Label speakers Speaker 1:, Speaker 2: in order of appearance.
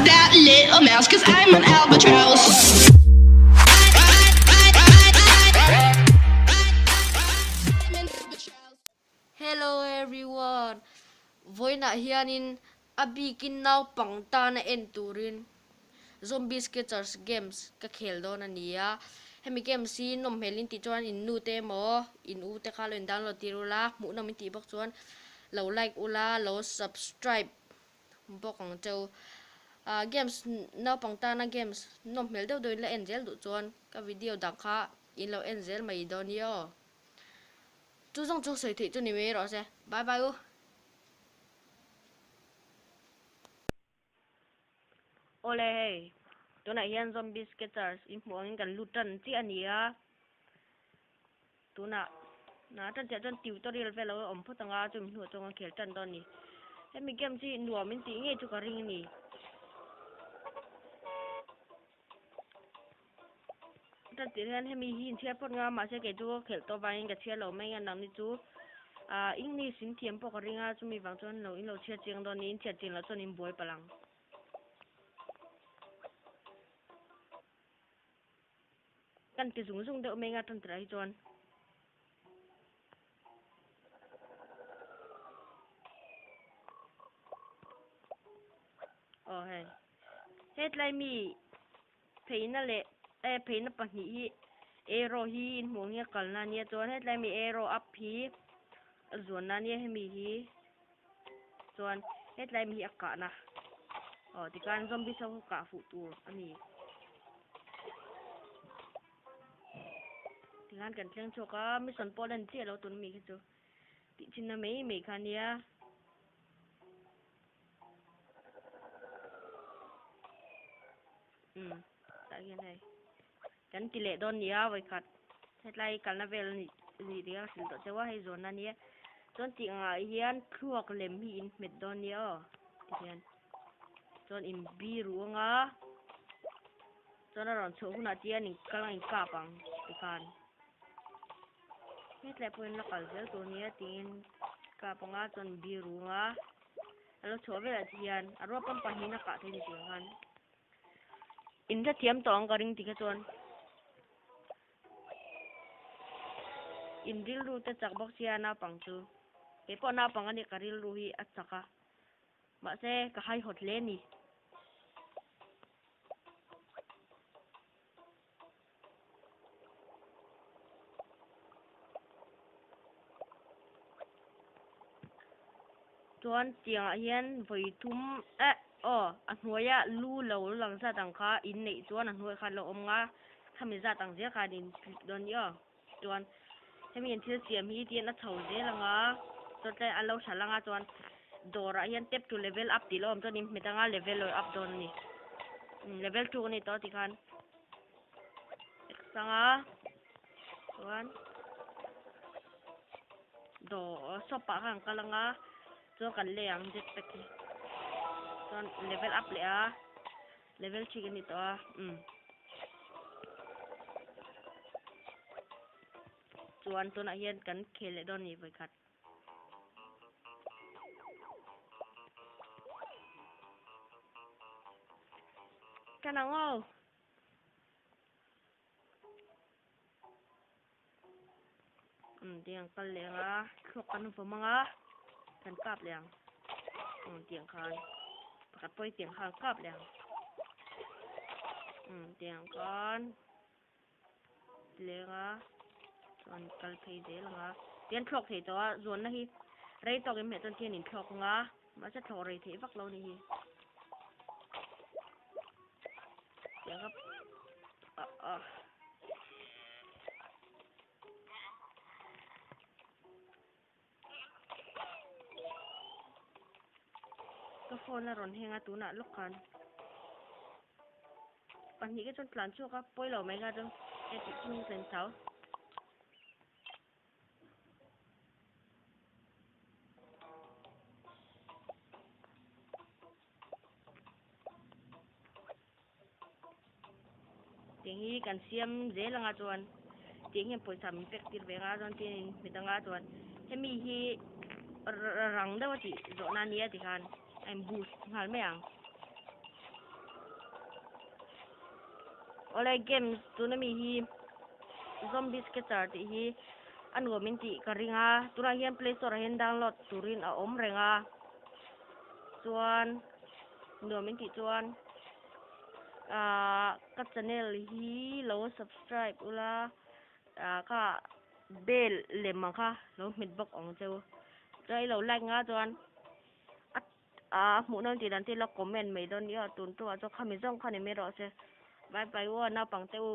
Speaker 1: that little mouse, cause I'm an albatross.
Speaker 2: Hello everyone! Vawiinah hianin a bikin naupang tana en turin Zombie Sketchers games ka khel dawn a ni a. Hemi games hi nawm hmel in tih chuan in nu te emaw in u te kha lo in download tir ula, hmuhnawm in tih bawk chuan lo like ula, lo subscribe bawk ang cheu. Ah games naupang tana games nawm hmel deuh deuh in la en zel duh chuan ka video dang kha in lo en zel mai dawn hi aw. Chu zawng chu sawi theih chu ni mai rawh se. Bye bye u. Awle hei tunah hian zombie sketchers in hmuh angin kan lut tan chiah a ni a. Tunah na tan chiah chuan tutorial vel a awm phawt anga chumi hnuah chuan kan khel tan dawn a ni. Hemi game chu nuam in tih ngei chu ka ring a ni. Tan tir hian hemi hi inchhiar phawt nga mahse kei chu khelh tawh vangin ka chhiar lo mai a nangni chu ah English in thiam pawh ka ring a chumi vang chuan lo in lo chhiar chiang dawn a ni in chhiar chiang loh chuan in buai palh ang. Kan ti zung zung deuh mai nga tan tirah hi chuan. Aw hei. Hetlai mi pheina leh eh pheina pahnih hi arrow hi in hmuh ang hi a kalna ania chuan hetlai mi arrow up hi a zuanna ania hemi hi chuan hetlai mi hi a kahna aw tikhan zombie ho kah fuh tur a ni. Tikhan kan thleng chhuak a mission pawh lan chiah lo tun mi khi chu tih chinna mai mai kha ania. Um tah hian hei kan ti leh dawn nia vawikhat hetlai kalna vel a nih nih tih a hrilh tawh cheu a hei zawn a nia chuan tih angah hian thluak lem hi in hmet dawn nia aw tihian chuan in biru anga chuan a rawn chhuah hunah chian in kal ang in kap ang tikhan hetlai pawhin la kal zel tur nia tiin kap anga chuan biru anga. A lo chhuah velah te hian a rual pawm pahnihin a kah thei ni tih ang khan in hrethiam tawh ang ka ring tikha chuan in rilru te chak bawk sia naupang chu keipawh naupang a nih ka rilru hi a chak a mahse ka haihawt hle a ni. Chuan tiangah hian vawi thum eh aw a hnuaia lu lo lang zat ang kha in neih chuan a hnuaiah khan lo awm nga khami zat ang zel khan in click dawn ni aw chuan hemi an thil siam hi tihian a chho zel anga chuan tlai an lo hralh anga chuan dawrah hian tap to level up tih lo awm chuan in hmet anga level lo up dawn a ni level 2 a ni tawh tikhan. Sanga chuan dawr shop ah khan kal anga chuan kan lei ang jet pack hi chuan level up leh a level 3 kan ni tawh a um chuan tunah hian kan khel leh dawn a ni vawikhat. Ka nang aw. Um tiang kal leh ang a thluak kan vawm ang a kan kap leh ang um tiang khan pakhat pawh hi tiang khan kap leh ang um tiang khan leng a chuan kal phei zel ang a tian thlawk thei tawh a zuanna hi rei tawk in hmeh chuan tian in thlawk ang a mahse thlawh rei theih vak lo a ni hi tiang kha ah ah ka phone a rawn heng a tunah lawk khan. Pahnih te chuan tlan chhuak a pawi lo mai kha chuan e tih chungin ka inchau. Tiang hi kan siam zel anga chuan tiang hian pawisa min pek tir ve anga chuan tiangin mi danga chuan hemi hi rang deuh a tih zawhna ania tikhan a in boost nghal mai ang. Awle games tuna mi hi Zombie Sketcher tih hi a nuam in tih ka ring a, tunah hian play store ah hian download turin a awm reng a, chuan nuam in tih chuan ahh ka channel hi lo subscribe ula ah kha bell lem ang kha lo hmet bawk ang cheu, chuan i lo like nga chuan a ahh hmuh nawn tih dan te ila comment mai dawn nia tun tumah chuan khami zawng kha ni mai rawh se bye bye u a naupang te u.